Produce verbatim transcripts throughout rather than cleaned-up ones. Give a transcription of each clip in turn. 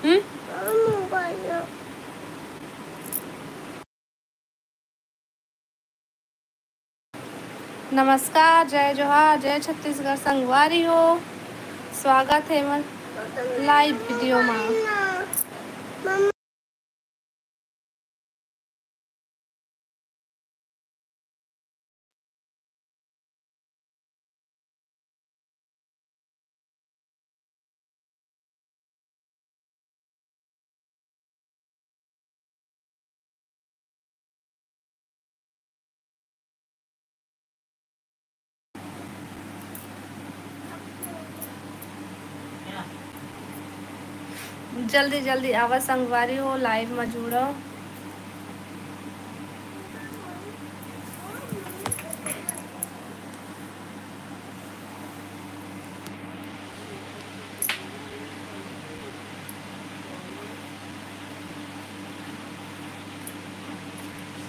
हम्म? नमस्कार, जय जोहार, जय छत्तीसगढ़ संगवारी हो। स्वागत हे मोर live video मा। जल्दी जल्दी आवा संगवारी हो, live मा जुड़ो।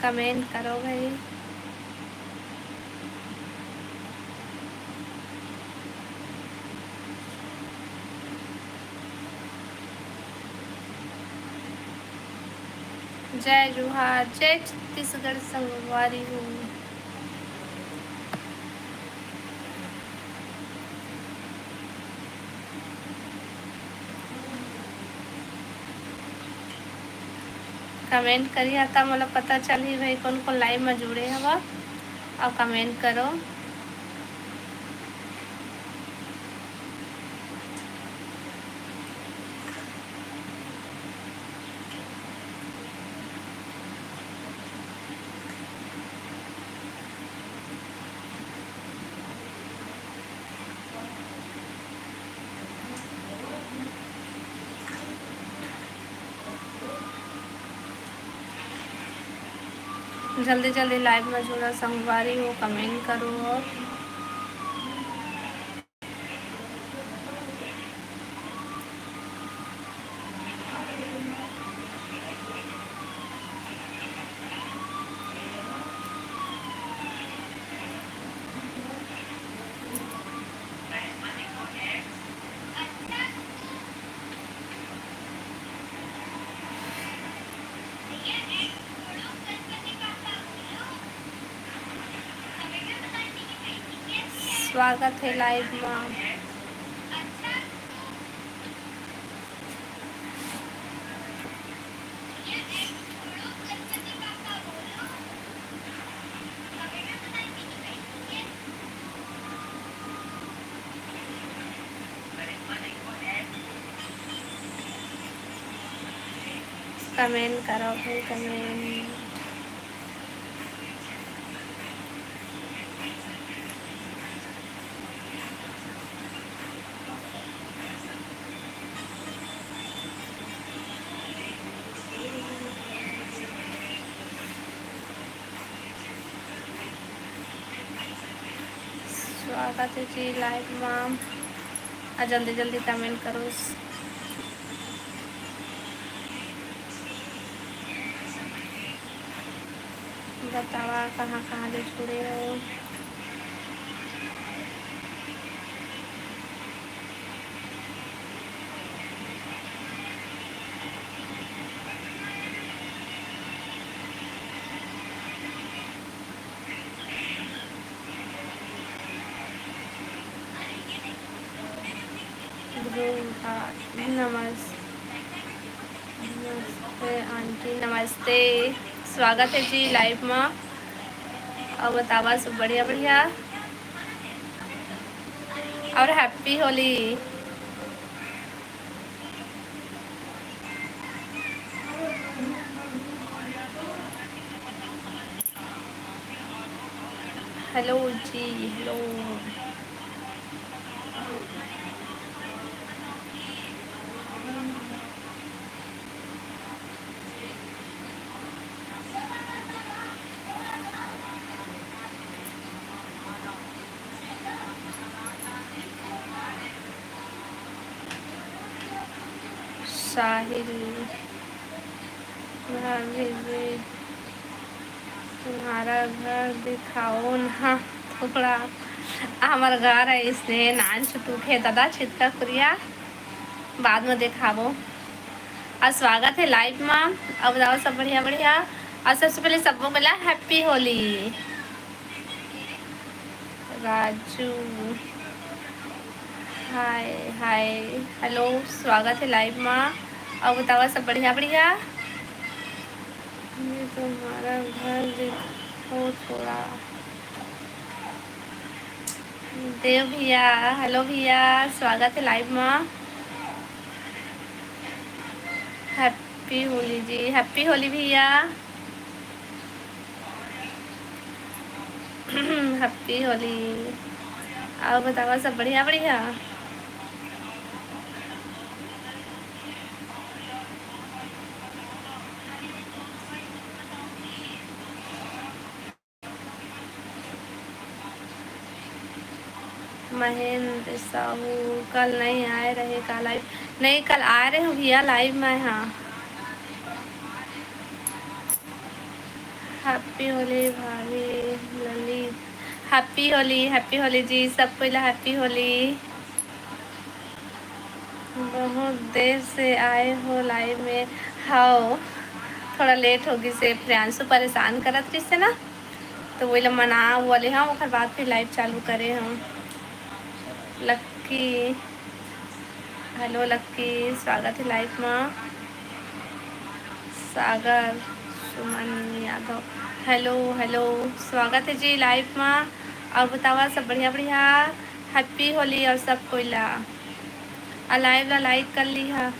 Comment करो भाई। जय जोहार, जय छत्तीसगढ़ संगवारी हो। Comment करिहा, त मोला पता चलही भाई, कोन कोन live मा जुड़े हवा, अउ comment करो। जल्दी जल्दी live मा जुड़ा संगवारी हो, comment करो। स्वागत हे live मा। Comment करो भाई, comment। स्वागत हे जी live मा। आ, जल्दी जल्दी comment करो। बतावा कहाँ कहाँ ले जुड़े हो। नमस-, नमस्ते आंटी, नमस्ते। स्वागत हे जी live मा। अउ बतावा सब बढ़िया बढ़िया अउ happy होली। Hello जी, hello। साहिल, भाभी जी, तुम्हारा घर दिखाओ ना थोड़ा। हमर घर हे इसने नान छुटुक हे दादा, छितका कुरिया, बाद में देखाबो। अउ स्वागत हे live मा। अउ बताओ, सब बढ़िया, बढ़िया। अउ सबसे पहले सबको बोला happy होली। राजू, हाय, हाय, hello, स्वागत हे live मा। अउ बताओ, सब बढ़िया, बढ़िया। ये तुम्हारा घर देखो थोड़ा। देव भैया, hello भैया, स्वागत हे live मा। Happy होली जी, happy होली भैया। Happy होली। अउ बताओ, सब बढ़िया, बढ़िया। महेंद्र साहू, कल नहीं आए रहे का live? नहीं, कल आए रहे हूँ भैया live में, हाँ। Happy होली भाभी ललित। Happy होली, happy होली जी, सब कोई ला happy होली। बहुत देर से आए हो live में। हाओ, थोड़ा late हो गिस हे, प्रियांशु परेशान करत रहिस हे ना, तो वही ला मना वाले हंव, ओकर बाद फिर live चालू करे हंव। लक्की, hello लक्की, स्वागत हे live मा। सागर सुमन यादव, hello, hello, स्वागत हे जी live मा। अउ बतावा, सब बढ़िया, बढ़िया। Happy होली अउ सब कोई ला। अउ live ला like कर लिहा।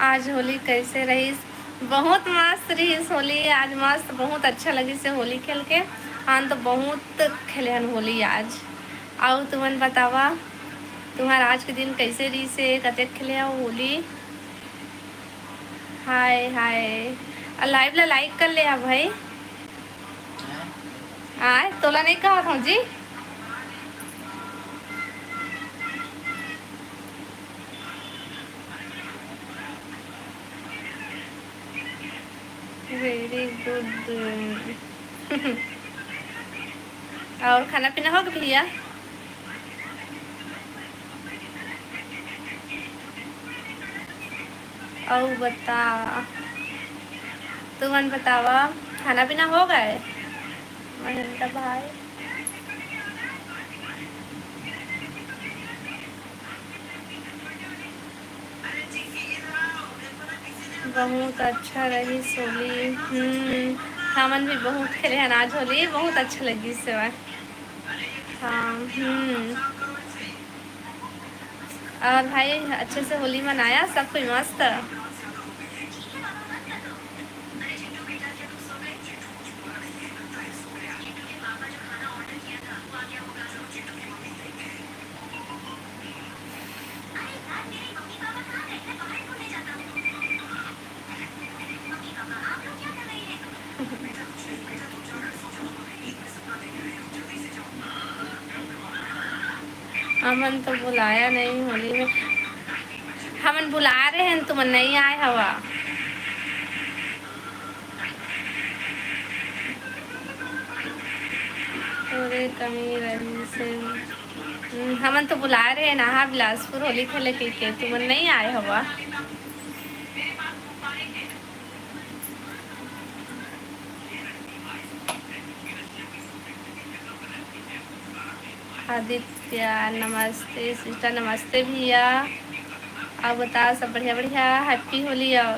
आज होली कैसे रहिस? बहुत मस्त रहिस होली आज, मस्त, बहुत अच्छा लगिस हे होली खेल के। हम तो बहुत खेले हन होली आज। अउ तुमन बतावा, तुम्हार आज के दिन कैसे रहिस हे, कतेक खेले हव होली? हाय, हाय। अउ live ला like कर ले हा भाई। आय, तोला नहीं कहत हूँ जी। Very good। अउ खाना पीना हो गे भैया? अउ बता, तुमन बतावा, खाना पीना हो गे? महेंद्र भाई, बहुत अच्छा रहिस होली। हम्म, हमन भी बहुत खेले हन आज होली, बहुत अच्छा लगिस हे। हाँ, हम्म। अउ भाई, अच्छे से होली मनाया सब कोई? मस्त। हमन तो बुलाया नहीं होली में, हमन बुलाए रहे हन, तुमन नहीं आए हवा। तोरे कमी रहिस हे। हम्म, हमन तो बुलाए रहे हन, आहा बिलासपुर होली खेले कहिके, तुमन नहीं आए हवा। आदित्य, नमस्ते sister, नमस्ते भैया। अउ बता, सब बढ़िया बढ़िया? Happy होली। अउ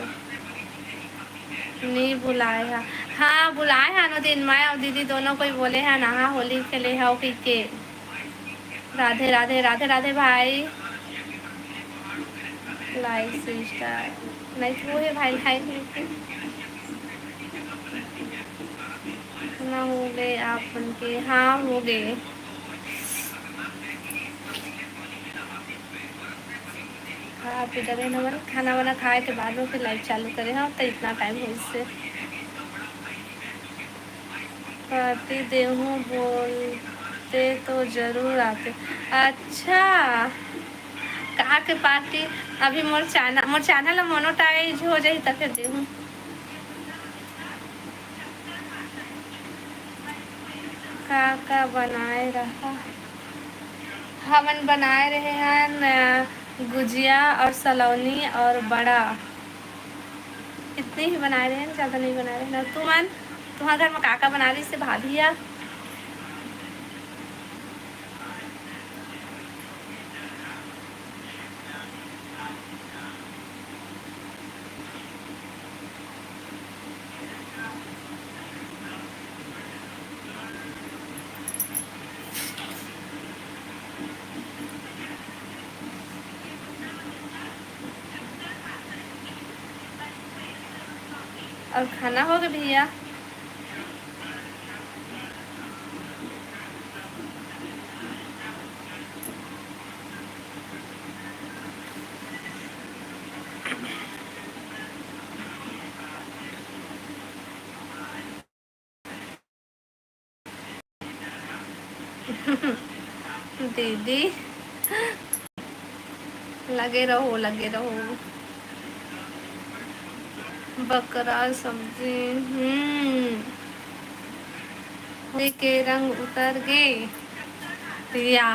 नी बुलाए हा? हाँ, बुलाए हा नो दिन मैं अउ दीदी दोनों कोई बोले हा ना, हाँ, होली खेले हा कहिके। राधे राधे, राधे राधे भाई। Like sister, नहीं तो हे भाई, like। खाना हो गे आप मन के? हाँ, हो गे। हाँ, पी डरे नमन, खाना वाना खाए के बाद में फिर live चालू करे हंव, तो इतना time होइस हे। Party देहूँ बोलते तो जरूर आते। अच्छा, कहाँ के पार्टी? अभी मोर चैनल, मोर चैनल ला मोनेटाइज हो जाही त फेर देहूँ। का का बनाए रहा? हमन बनाए रहे हन, अ, गुजिया और सलौनी और बड़ा। इतने ही बनाए रहे हन, ज्यादा नहीं बनाए रहे हन। तुमन, तुम्हार घर में का का बना रही से भाभी या? और खाना हो गया भैया? दीदी, लगे रहो, लगे रहो। बकरा सब्जी, हम्म, होली के रंग उतर गे। या,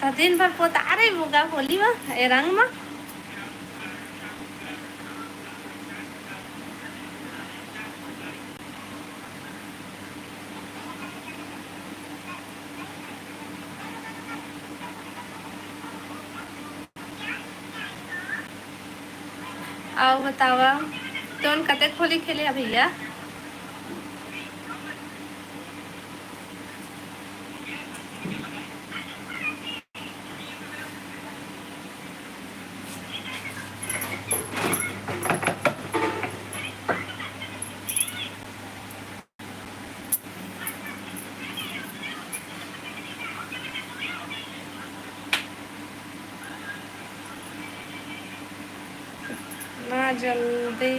त दिन भर पोता रही मुगा होली म, ए रंग म। अउ बतावा, तोन कतेक होली खेले ह भैया? ना जल्दी।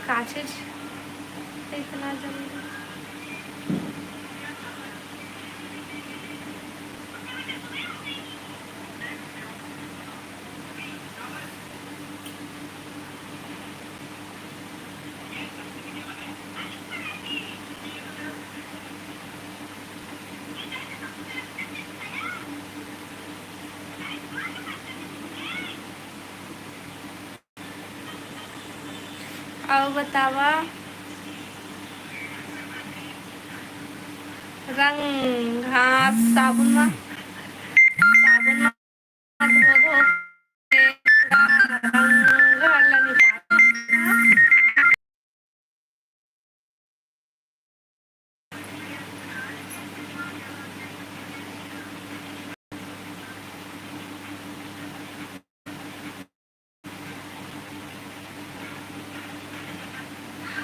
का चीज? इतना जल्दी। अउ बतावा, रंग, हाँ, साबुन म, साबुन म धो धो के पूरा रंग ल निकाल।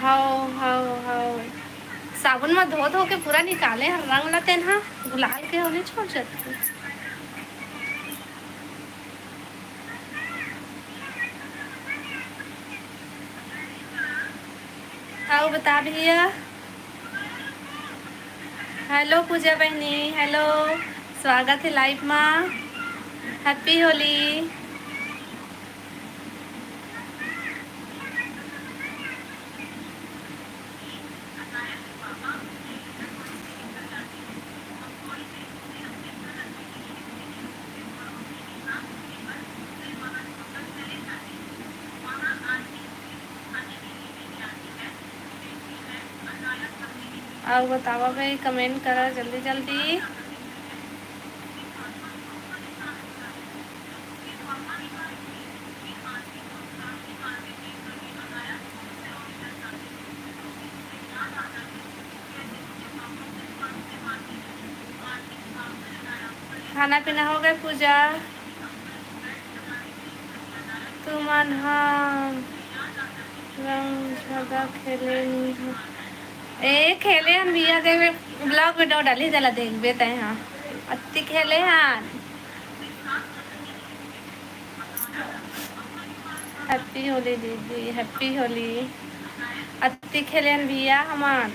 हव, हव, हव। साबुन म धो धो के पूरा निकाले हन रंग ला, तेन ह गुलाल के होने छोड़ जाथे। अउ बता भैया। हेलो पूजा बहनी, हेलो, स्वागत है लाइव मा। हैप्पी होली। अउ बतावा भाई, कमेंट करा जल्दी जल्दी। खाना पीना हो गए पूजा? तुमन ह रंग ज्यादा खेले नी हो। ए, खेले हन भैया, देवे vlog video डाली, देला देखबे तै ह। अत्ती खेले हन। हैप्पी होली दीदी, हैप्पी होली। अत्ती खेले हन भैया हमन।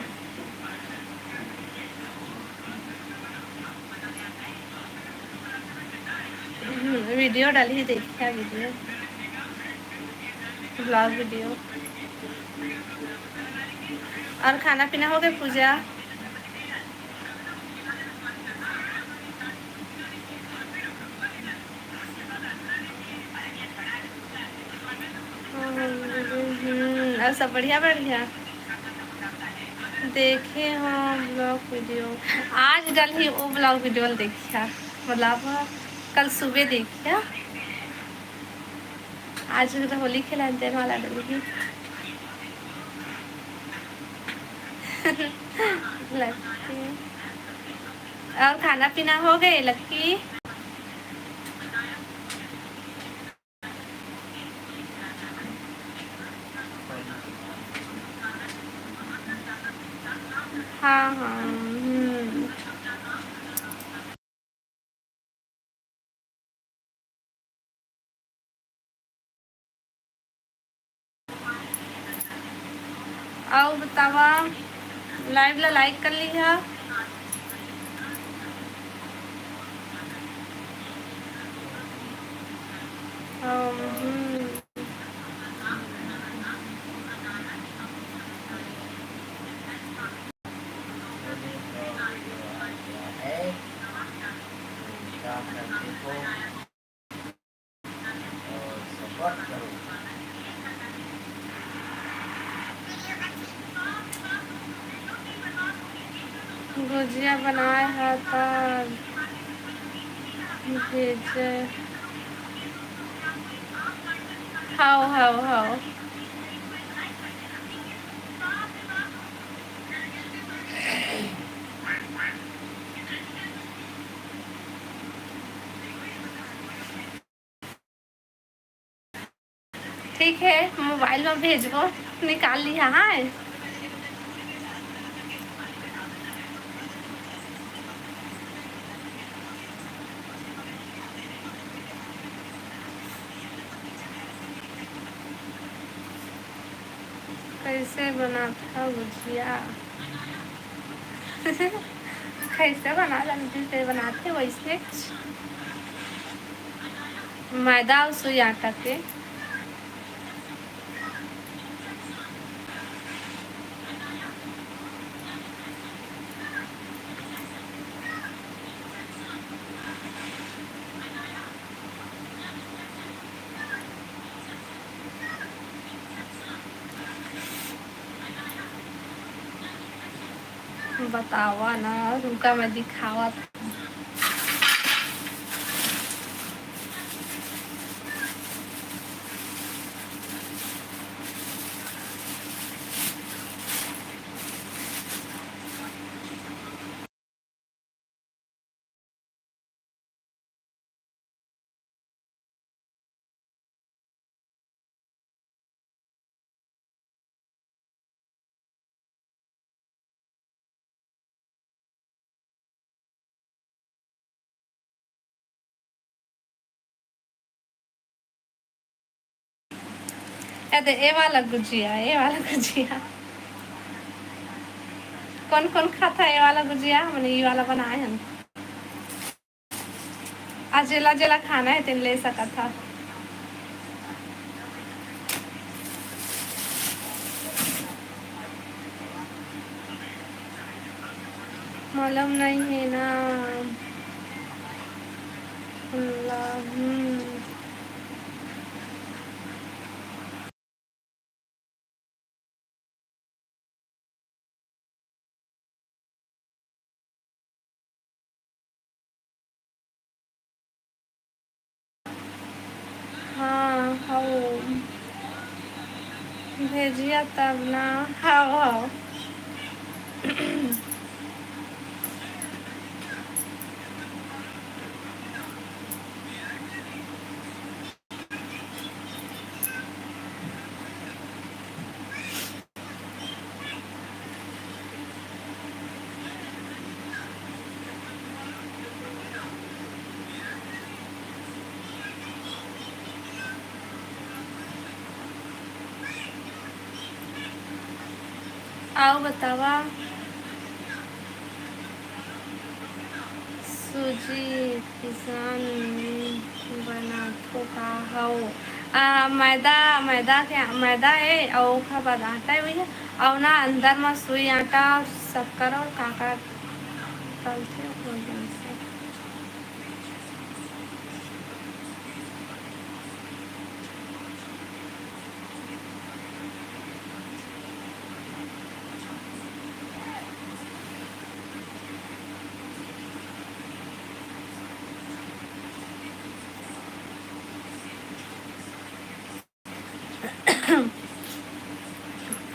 वीडियो डालही, देखिया वीडियो, ब्लॉग वीडियो। और खाना पीना हो गए पूजा? हम्म, और सब बढ़िया बढ़िया। देखे हो ब्लॉग वीडियो, आज डालही वो ब्लॉग वीडियो ल देखिया, मतलब कल सुबह देखिया। आज तो होली खेला तेन वाला डलही। लक्की, और खाना पीना हो गए लक्की? हाँ हाँ। हम्म। अउ बतावा, लाइव ला लाइक कर लिहा। अउ, हम्म। गुजिया बनाए ह त भेजे। हव, हव, हव। ठीक है, मोबाइल में भेजबो, निकाल लिहा, हाँ। कैसे बनाथा गुजिया? कैसे बना जानती ते बनाथे वैसे। मैदा अउ सुई आटा के। बतावा ना, रुका मैं दिखावत। ए दे, ए वाला गुजिया, ए वाला गुजिया। कौन कौन खाता ए वाला गुजिया? हमने ई वाला बनाए हन। आज जेला जेला खाना है, तेन ले सकत हा। मालूम नहीं है ना। अल्लाह, हम्म। हाँ, हव। भेजिया तब ना। हव, हव। अउ बतावा, सूजी पिसान। बनाथो का हव? आ, मैदा, मैदा के, मैदा हे अउ ओखर बाद आटा हे भैया, अउ ना अंदर म सुई आटा अउ शक्कर अउ का का डलथे, ओकर बाद से।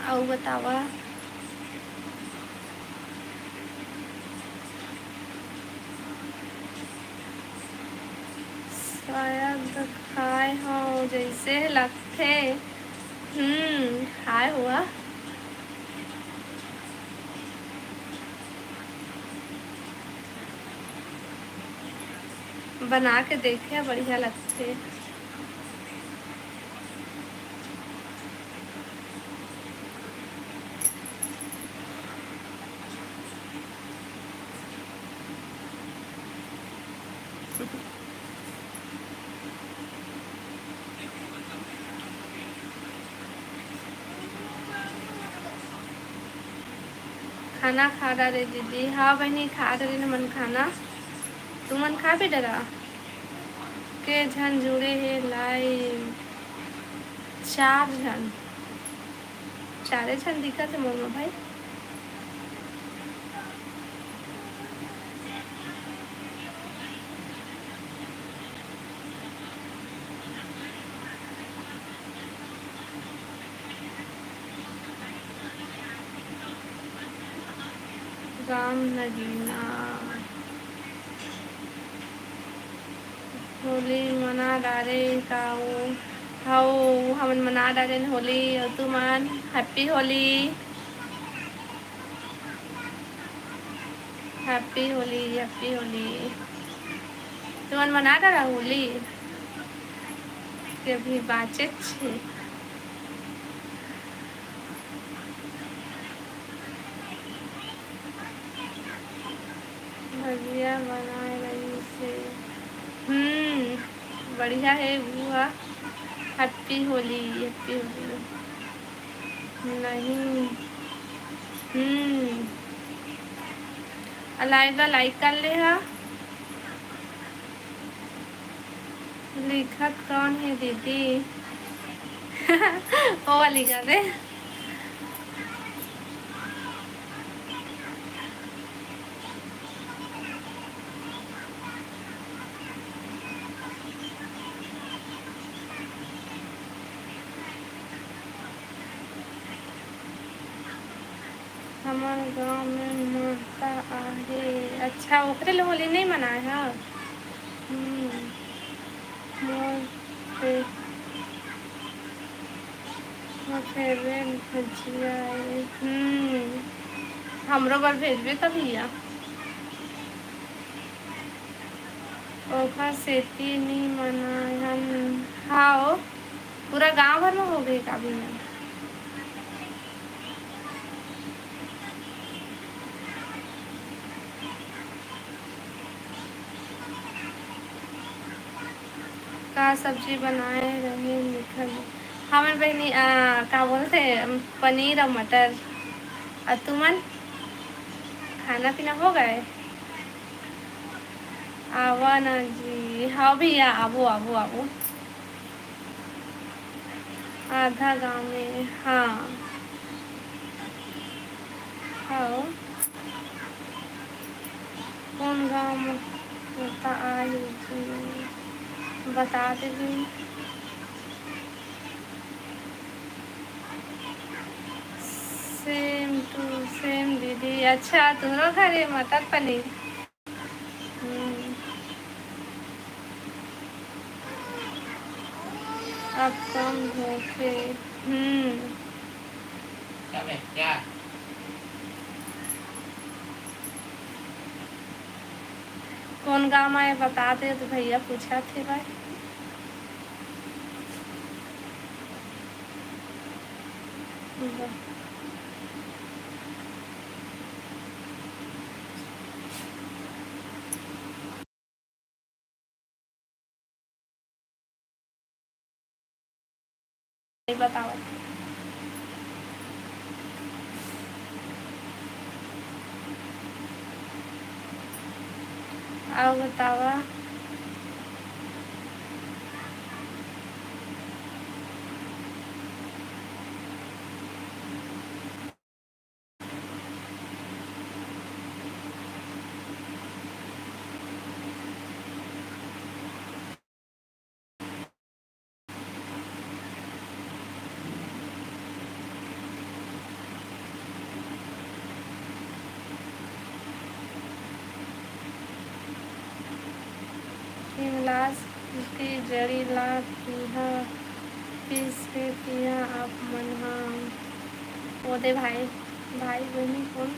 अउ बतावा। शायद खाए हव जइसे लगथे। हम्म, खाए हुआ। बना के देखे, बढ़िया लगथे। खाना खा डारे दीदी। हाँ बहिनी, खा डारे हमन खाना। तुमन खा भी डरा? के झन जुड़े हे live? चार झन। चारे झन दिखत हे मोर म भाई। राम नगीना। होली मना डारे का वो? हव, हमन मना डारेन होली। अउ तुमन happy Holi. Happy Holi, happy Holi. तुमन मना डारा होली? के अभी बाँचे छे। भजिया बनाए रहिस हे। हम्म, बढ़िया हे बुआ। Happy Holi, happy Holi. नहीं। हम्म। आ live ला like कर ले हा। लिखत कौन हे दीदी? ओ वाली कर दे। हमर गांव में माता आहे। अच्छा, ओकरे ले होली नहीं मनाए हा? हम्म, मोर फे-, मोर favourite भजिया हे। हम्म, हमरो बर भेजबे का भैया? ओखर सेती नी मनाए हन। हाओ, पूरा गांव भर में हो गए का भैया? का सब्जी बनाए रहे लिखल? हमन बहिनी, आ, का बोलथे, पनीर अउ मटर। अउ तुमन खाना पीना हो गए? आवा ना जी। हाँ भैया, आबो, आबो, आबो। आधा गाँव में, हाँ। हाँ। कौन गाँव में होता आई जी? बता देबे। Same to same दीदी। अच्छा, तुहरो घरे मटर पनीर? हम्म। अब कम होथे। हम्म। क्या बे, क्या? कौन गाँव आए बता दे तो भैया पूछा थे भाई। बतावत। अउ बतावा। हिमलास के जड़ी ला पीहा, पीस के पीहा आप मन हा। ओ दे भाई, भाई बहिनी कौन?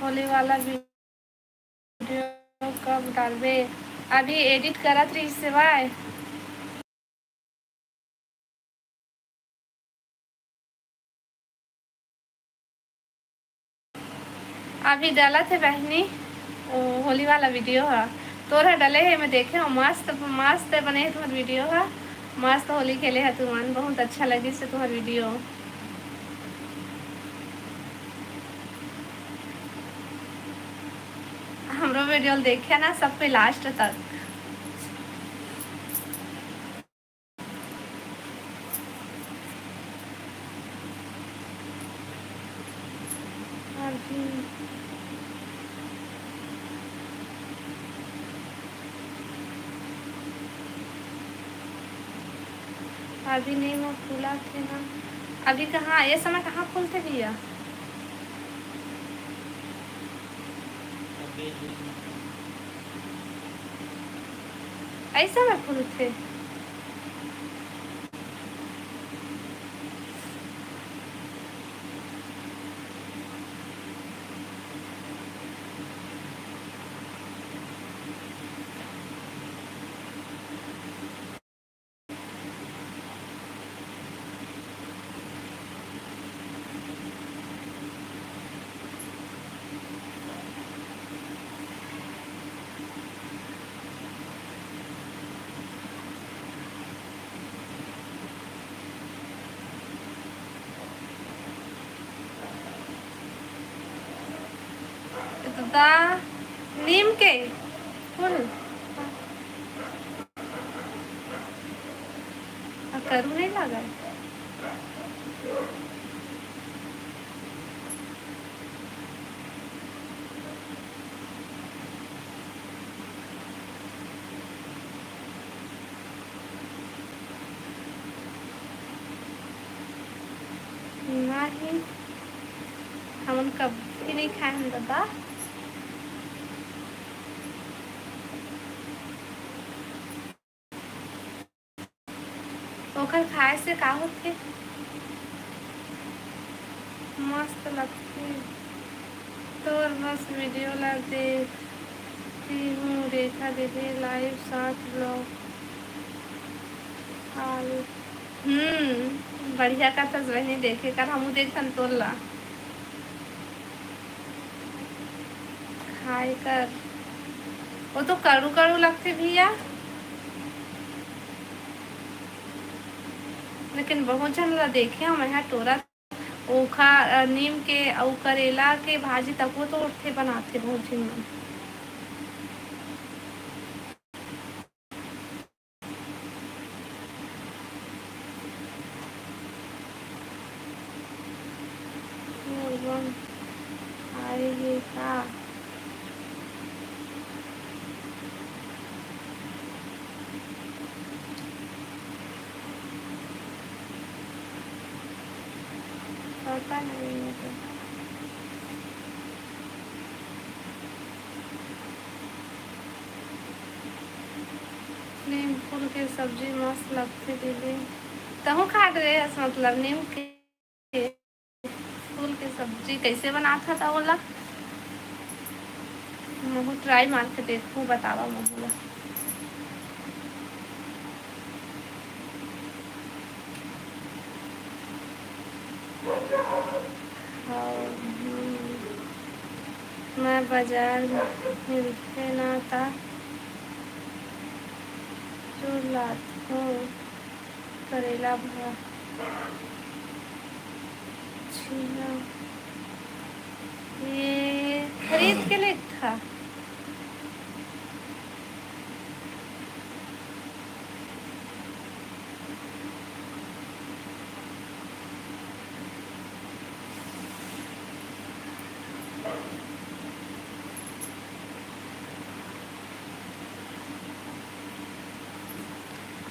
होली वाला वीडियो कब डालबे? अभी एडिट करत रहिस हे भाई। अभी डालत हे बहिनी, ओ होली वाला वीडियो ह। तोर ह डले हे, मैं देखे हूँ, मस्त, मस्त बने हे तुम्हार वीडियो ह। मस्त होली खेले ह तुमन, बहुत अच्छा लगिस हे तुम्हार वीडियो। हमरो वीडियो ल देखिया ना सब कोई लास्ट तक। अभी, अभी नहीं, वो फूला थे ना। अभी कहाँ, ये समय कहाँ फूलथे भैया? ऐसा में फूलथे। दा नीम के फूल। आ, करू नहीं लगा। नहीं, हमन कभी नहीं खाए हन दादा। ओखर खाए से का होथे? मस्त लगथे। तोर बस वीडियो ला देखती हूँ रेखा दीदी, लाइव शॉर्ट ब्लॉग। हम्म, बढ़िया कथस बहिनी, देखे कर, हमू देखथन तोर ला। खाए कर, वो तो कड़ू कड़ू लगथे भैया, लेकिन बहुत झन ला देखे हूँ मैं टोरा, ओखा, अ, नीम के अउ करेला के भाजी तको तो उठथे बनाथे बहुत झन मन। मोर बन आए हे का? पता नहीं मुझे। नीम फूल के सब्जी मस्त लगथे दीदी। तहूँ खा डरे हस, मतलब नीम के फूल के सब्जी कैसे बनात हस ओला? महू ट्राई मार के देखू, बतावा महू ला। हाँ, हम्म। मैं बाजार मिलथे ना ता चुर लाथों करेला भाजी। ये खरीद के लेत था।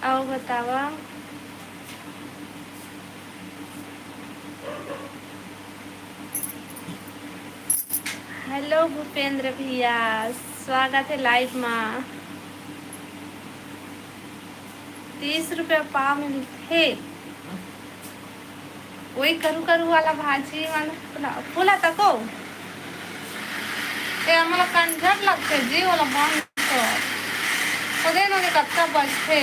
अउ बतावा। हेलो भूपेंद्र भैया, स्वागत है लाइव मा। तीस रुपया पाव मिलथे। वही करू करू वाला भाजी मन फुला, फुला तको। ए, हमला कंझट लगथे जी, वाला बंद कर। ओदे नोदे कच्चा बजथे।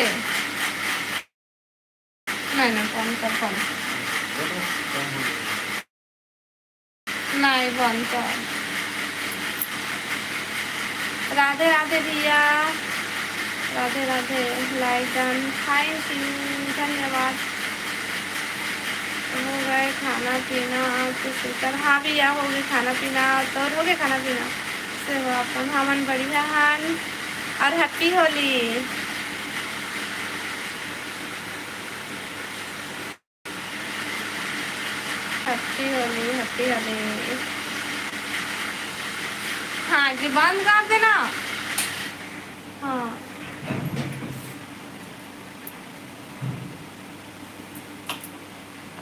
नहीं, नहीं, बंद कर, बंद। नहीं बनता। राधे राधे भैया, राधे राधे। लाइक डन, थैंक यू, धन्यवाद। हो गए खाना पीना, आप तो सुतर। हाँ भैया, हो गए खाना पीना। तो हो गए खाना पीना से हो अपन, हमन बढ़िया हन। और happy Holi. Happy Holi, happy Holi. हाँ जी, बंद कर देना। हाँ।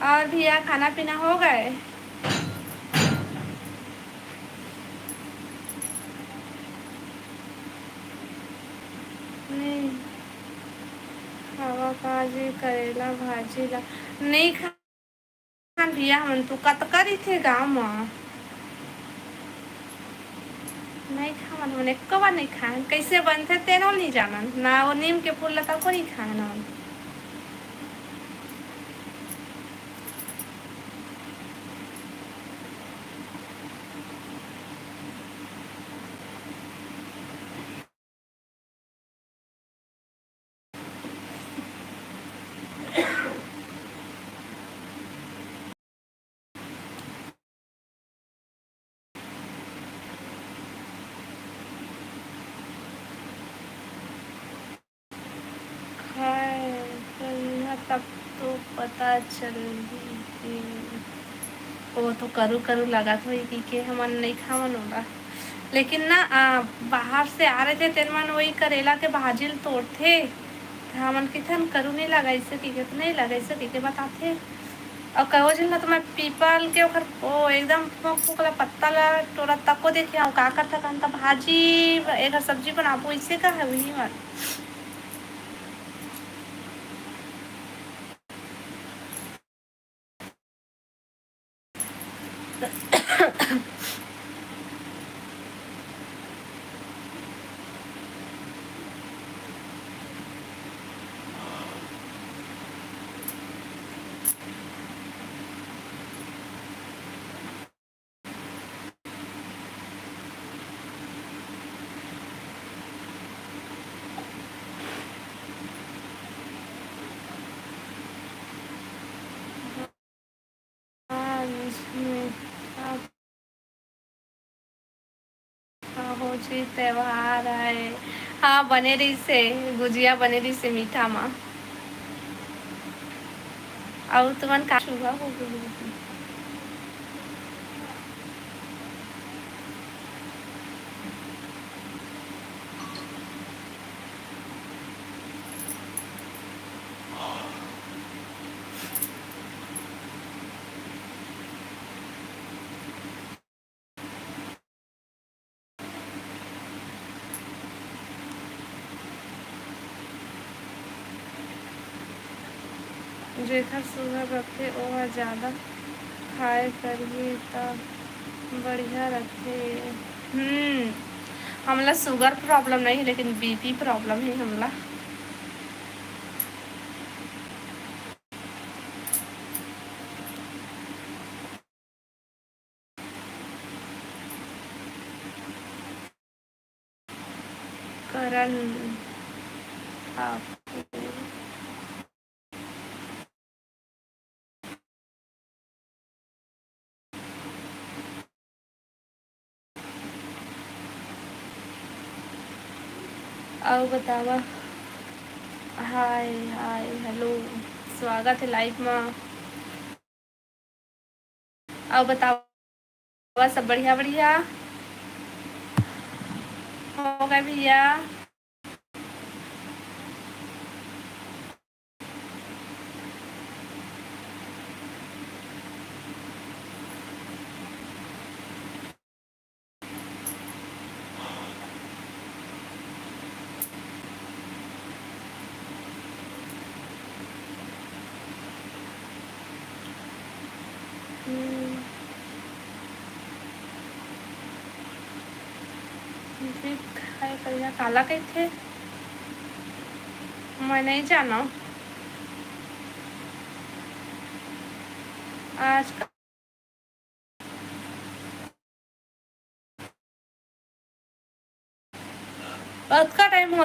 और भैया, खाना पीना हो गए? नहीं। खावा का जी करेला भाजी ला? नहीं खा भैया, हमन तो कतका रहिथे गाँव म। नहीं खावन, हमन एको बार नहीं खान। कैसे बनथे तेनो नहीं जानन। ना वो नीम के फूल लता को नहीं खान हमन। खाए करिहा तब तो पता चलही कि वो तो करू करू लगत होही कि के हमन नहीं खावन ओला। लेकिन ना, आ, बाहर से आ रहे थे, तेन मन वही करेला के भाजी ल तोड़थे, त हमन किथन करू नहीं लगाइस कहिके, त नहीं लगाइस कहिके बताथे। और कहो झन ला तो मैं पीपल के ओखर ओ एकदम पोक पोक ला पत्ता ला टोरा तको देखे हूँ, का करथा कहन त भाजी एकर सब्जी बनाबो, इसे का है वही मन। हाँ, इसमें आप हाँ, हो जी, त्योहार आए। हाँ, बने रहिसे, गुजिया बने रहिसे मीठा मा। अउ तुमन का सुबह हो गई? जेखर सुघर रथे, ओह जादा खाए करही, त बढ़िया रथे। हम्म, हमला sugar problem नहीं है, लेकिन B P problem है हमला। करण ठाकुर। अउ बतावा। हाय, हाय, हेलो, स्वागत हे लाइव मा। अउ बतावा, सब बढ़िया, बढ़िया? हो गए भैया? हम्म। जीत खाए करिया काला कहिथे? मैं नहीं जाना। आज का अतका टाइम हो